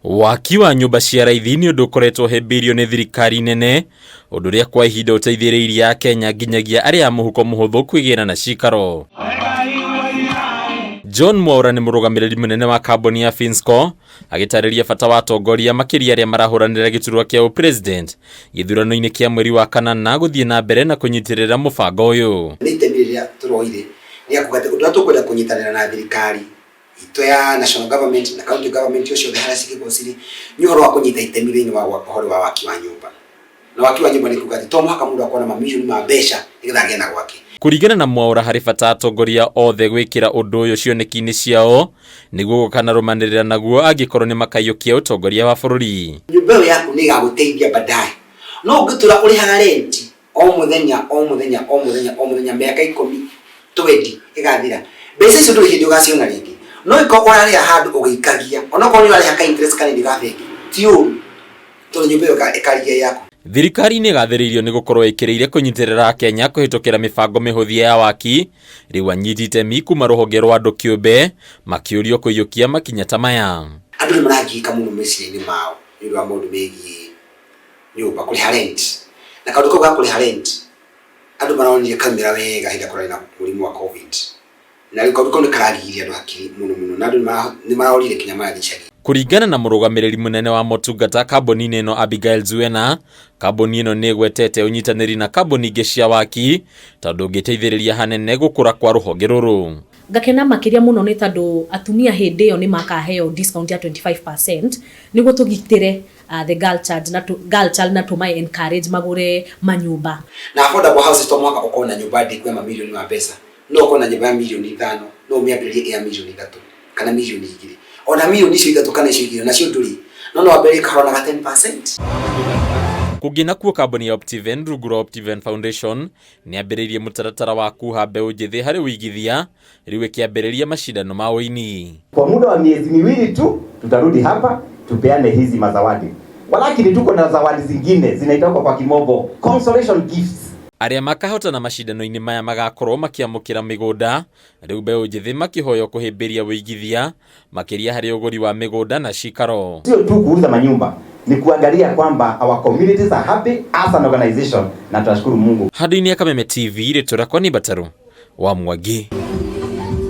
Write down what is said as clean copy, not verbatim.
Waki wa nyũmba cia raithi nĩ ũndũ ũkoretwo ũhĩmbĩirio nĩ thirikari nene, ũndũ ũrĩa kwa ihinda ũteithĩrĩirie Akenya nginyagia arĩa a mũhuko mũhũthũ kwĩgĩra na cikaro. John Mwaura nĩ mũrũgamĩrĩri mũnene wa kambuni ya Finsco agĩtarĩria bata wa atongoria makĩria arĩa marahũranĩra gĩturwa kĩa ũpresident gĩthurano-inĩ kĩa mweri wa kanana gũthiĩ na mbere na kũnyitĩrĩra mũbango ũyũ. Nĩ itemi rĩrĩa tũroire rĩa kuga atĩ ũndũ ũrĩa tũkwenda kũnyitanĩra na thirikari itũ ya national government na county government o ciothe harĩa cingĩkorwo cirĩ nĩ ũhoro wa kũnyita itemi thĩinĩ wa ũhoro wa waki wa nyũmba. Na waki wa nyũmba nĩ kuga atĩ to mũhaka mũndũ akorwo na mamirioni ma mbeca nĩgetha agĩe na gwake. Kũringana na Mwaũra harĩ bata atongoria othe gwĩkĩra ũndũ ũyũ cioneki-inĩ ciao nĩguo gũkanarũmanĩrĩra naguo angĩkorwo nĩmakaiyũkia ũtongoria wa bũrũri. Nyũmba ĩyo yaku nĩ ĩgagũteithia baadaye. No ũngĩtũra ũrĩhaga rent o mũthenya o mũthenya o mũthenya o mũthenya mĩaka ikũmi, twendi ĩgathira, mbeca icio ndũrĩ hĩndĩ ũgaciona rĩngĩ. No ĩkorwo ũrarĩha handũ ũgĩikagia, onokorwo nĩ ũrarĩha ka interest kanini ga bengi, ti ũru tondũ nyũmba ĩyo ĩkarigia yaku. Thirikari nĩ ĩgathĩrĩirio nĩ gũkorwo ĩkĩrĩire kũnyitĩrĩra Akenya kũhĩtũkĩra mĩbango mĩhũthie ya waki, rĩu anyiti itemi kuma rũhonge rwa andũ kĩũmbe makĩũrio kũiyũkia makinya ta maya. Andũ nĩ maragiĩka mũno meciria-inĩ mao nĩ ũndũ wa maũndũ megiĩ nyũmba, kũrĩha rent. Na kaũndũ kau ga kũrĩha rent, andũ maronire kaumĩra wega hĩndĩ ĩrĩa kũrarĩ na mũrimũ wa Covid. Na rĩu kaũndũ kau nĩ karagiria andũ hakiri mũno mũno, na andũ nĩ marorire nginya marathiĩ icagi. Kũringana na mũrũgamĩrĩri mũnene wa motungata kambuni-inĩ ĩno Abigail Zuena, kambuni ĩno nĩ ĩgwetete ũnyitanĩri na kambuni ingĩ cia waki ta ũndũ ũngĩteithĩrĩria hanene gũkũra kwa rũhonge rũrũ. Ngakena makĩria mũno nĩ tondũ atumia hĩndĩ ĩyo nĩ makaheo discount ya 25% nĩguo tũgitĩre the girl child na girl child na tũma encourage magũre manyũmba. Na affordable houses to mũhaka ũkorwo na nyũmba ndĩku ya mamirioni ma mbeca. No ũkorwo na nyũmba ya mirioni ithano, no ũmĩambĩrĩrie ĩ ya mirioni ithatũ kana mirioni igĩrĩ. Ona mirioni icio ithatũ kana icio igĩrĩ onacio ndũrĩ, no no wambĩrĩrie kahora na ga 10%. Kũngĩ nakuo kambuni ya Optiven rungu rwa Optiven Foundation nĩyambĩrĩirie mũtaratara wa kuha mbeũ njĩthĩ harĩ ũigithia rĩu ĩkĩambĩrĩria macindano ma ũini. Kwa muda wa miezi miwili tu tutarudi hapa tupeane hizi mazawadi. Walakini tuko na zawadi zingine zinaitwa kwa kimombo consolation gifts. Arĩa makahotana macindano-inĩ maya magakorwo makĩamũkĩra mĩgũnda, rĩu mbeũ njĩthĩ makĩhoywo kũhĩmbĩria ũigithia makĩria harĩ ũgũri wa mĩgũnda na cikaro. Sio tu kuuza manyumba, ni kuangalia kwamba our communities are happy as an organization na tunashukuru Mungu. Handũ-inĩ ya Kameme TV, rĩtwa rĩakwa nĩ Mbatarũ wa Mwangi.